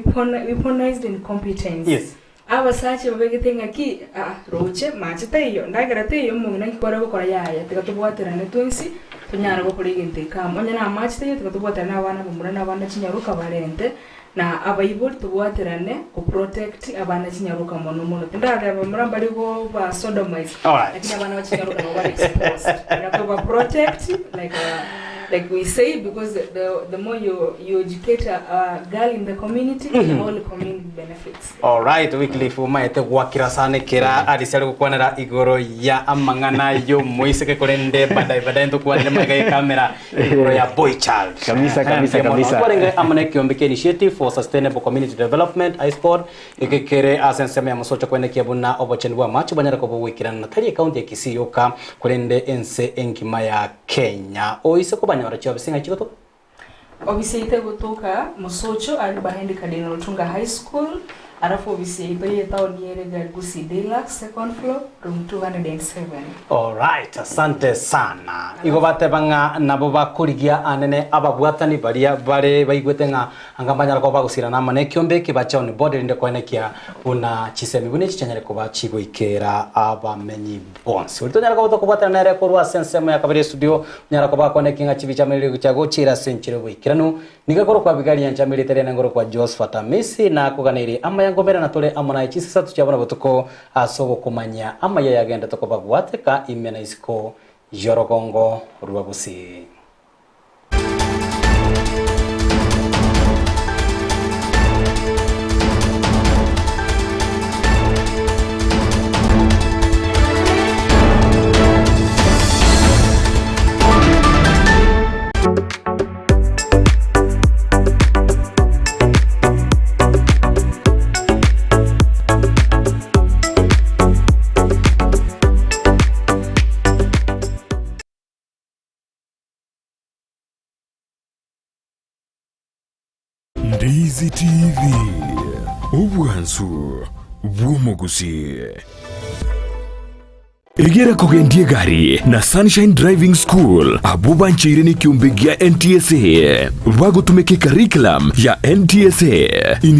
[SPEAKER 3] weaponized incompetence.
[SPEAKER 1] Yes.
[SPEAKER 3] Abasacha babegete ng'aki, Aa, roche, mache taiyo, ndagera teiyo, omong'ina nki kware gokora? Yaya, tiga tobwaterane twensi. Tonyare gokora egento eke amo. Onye namache taiyo tiga tobwaterane abana abamura na abana chinyaroka barente, na abaibori tobwaterane ko protect abana chinyaroka mono mono. Tindateba bamura mbari koba sodomize,
[SPEAKER 1] Alright.
[SPEAKER 3] lakini abana ba chinyaroka nabo bare exposed. Tiga toba protect like like we say because the the more you you educate a a girl in the community, the whole community benefits.
[SPEAKER 1] Alright, Wycliffe omaete gwakira sana ekera Alice are gokwanera igoro ya amang'ana y'omoiseke korende baadaye baadaye ntokwanere magega y'ekamera igoro ya boy child.
[SPEAKER 2] Kabisa, kabisa,
[SPEAKER 1] Mbuya mono.
[SPEAKER 2] kabisa.
[SPEAKER 1] Twarenge amo na ekiombe kia Initiative for Sustainable Community Development ISCOD eke kere ase ensemo ya mosocho kwenekia buna obochenu bwa amache bwanyare koba ogoikerana na tari ecounty ya Kisii yoka korende ense engima ya Kenya. Oise kobanyora chiofisi ng'a chigotoka?
[SPEAKER 3] Obisi yaito egotoka Mosocho aria behind Cardinal Otunga High School, alafu obisi yaito ye town ere gari Gusii Deluxe second floor room 207.
[SPEAKER 1] Alright, asante sana. Igo bateba ng'a nabo bakorigia anene ababwatani baria bare baigwete ng'a anga mbanyara koba bagosirana amo nekiombe eke bache on board erinde koenekia buna chisemi buna echi chianyare koba chigoikera abamenyi bonsi. Oria tonyare koba tokobwatana nere korwa ase ensemo ya kabere estudio, onyara koba akwane ki ng'a chibicha amo gochia gochiira ase enchera y'oboikeranu. Nigo ekorokwa Abigaili Nyanchama erieta riane nkorokwa Josephat Amisi, nakoganeirie amaya nkomerana tore amo naye chinsa isato chia bono botuko ase ogokomanyia amaya yagendete koba gwateka ime na isiko y'orogongo rwa Gusii.
[SPEAKER 4] Ndizi TV, obwansu bw'omogusii. Egera kogendia egari na Sunshine Driving School abwo bancheire nekiombe gia NTSA bagotumeka ecurriculum ya NTSA.